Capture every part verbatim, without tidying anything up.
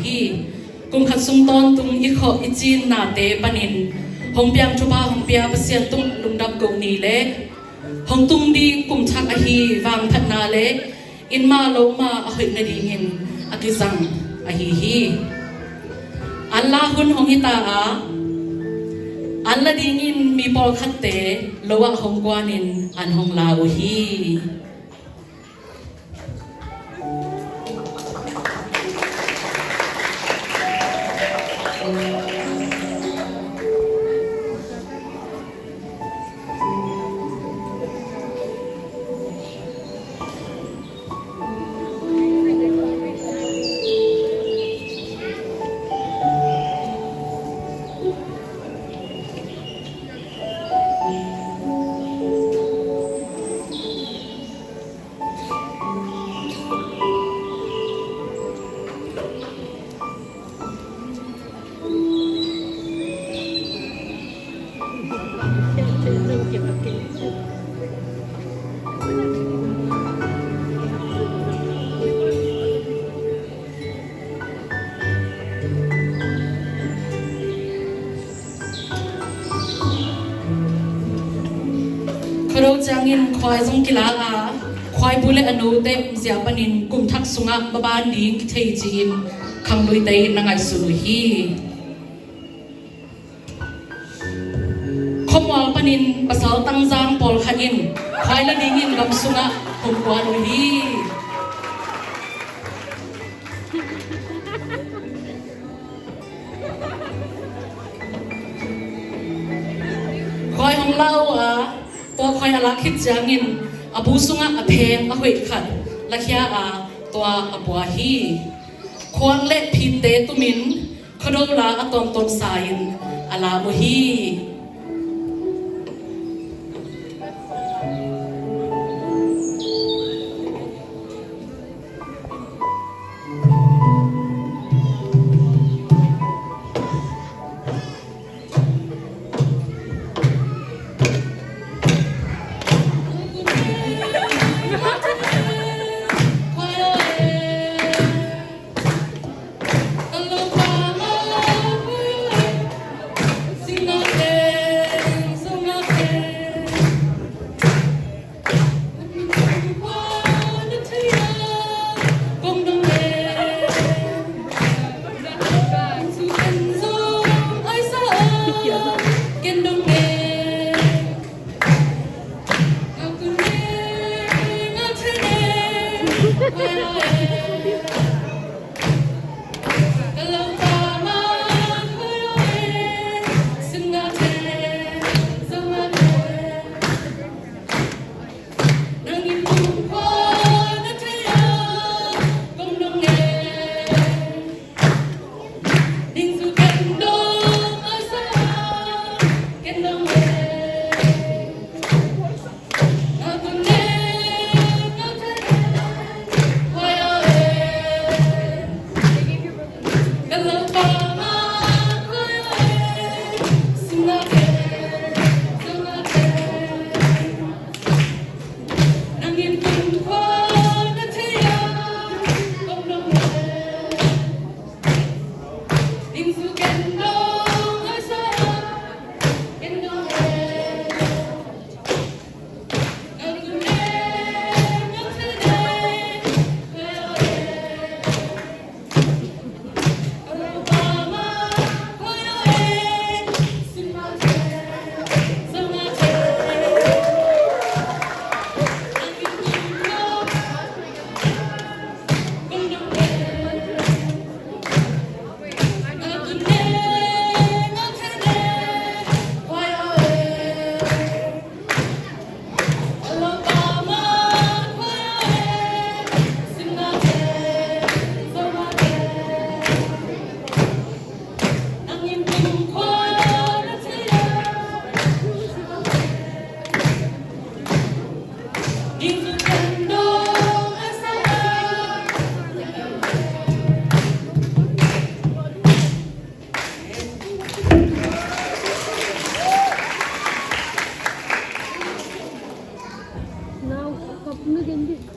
hi. Kum khat sung tawntung i khawh i cinnate panin hong piang thupha hong pia Pasian tung lungdam ko ni le hong tung ding kum thak ahi vangphatna le in mah lo mah a hoih nadingin a kizang ahi hi. An la hun hong hita a, an la dingin mi pawlkhatte lo ah hong kuanin an hong la uh hi. Khuado ciangin khuai zong kilak a, khuaibu le a note omzia panin kum thak sungah maban ding kithei ci-in khangluite in na ngaihsun uh hi. Khuamual panin pasal tangzang pawlkhat in khuai la dingin gam sungah hong kuan uh hi. Khuai hong la uh a, tua khuai a lak khit ciangin a bu sungah a pheng a hoih khat lakhia a, tua a pua hi. Khuang le phinte tumin Khuado la a tuamtuam sa-in a la uh hi.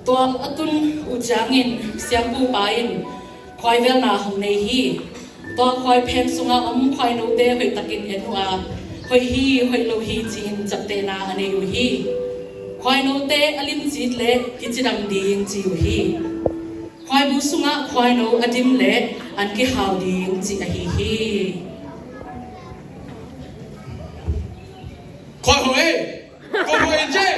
Tua a tun uh ciangin siampupa in khuaivelna hong nei hi. Tua khuaiphem sungah om khuainote hoihtakin en uh a, hoih hi, hoih lo hi ci-in ciaptehna a nei uh hi. Khuainote a limcik leh kicidam ding ci uh hi. Khuaibu sungah khuaino a dim leh an kihau ding ci ahi hi. Khuaiho ei! Khuaiho ei, Jay!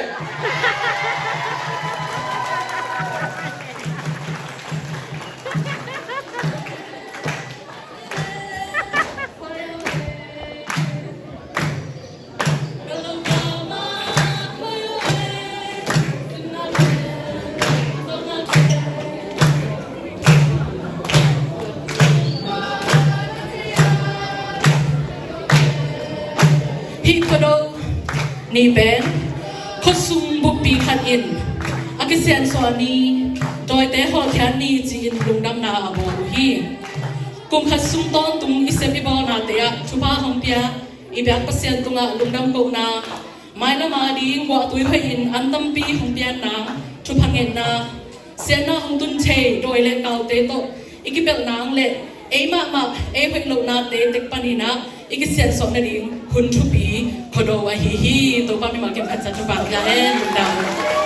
Hih Khuado ni pen khuasung buppi khat in a kisiansuah ni, dawite hawlkhiat ni ci-in lungdamna a bawl uh hi. Kum khat sung tawntung i sep i bawlnate ah thupha hong pia i biak Pasian tungah lungdam kohna, mailam a ding guahtui hoih in an tampi hong pian nang thupha ngetna, siatna hong tun thei dawi le kalte tawh i kipelh nang le ei mahmah ei hoih lohnate tek panin ah i kisiansuah nading hun thupi Khuado ahi hi. Topa mimal khenkhat ca thupha pia hen. Lungdam.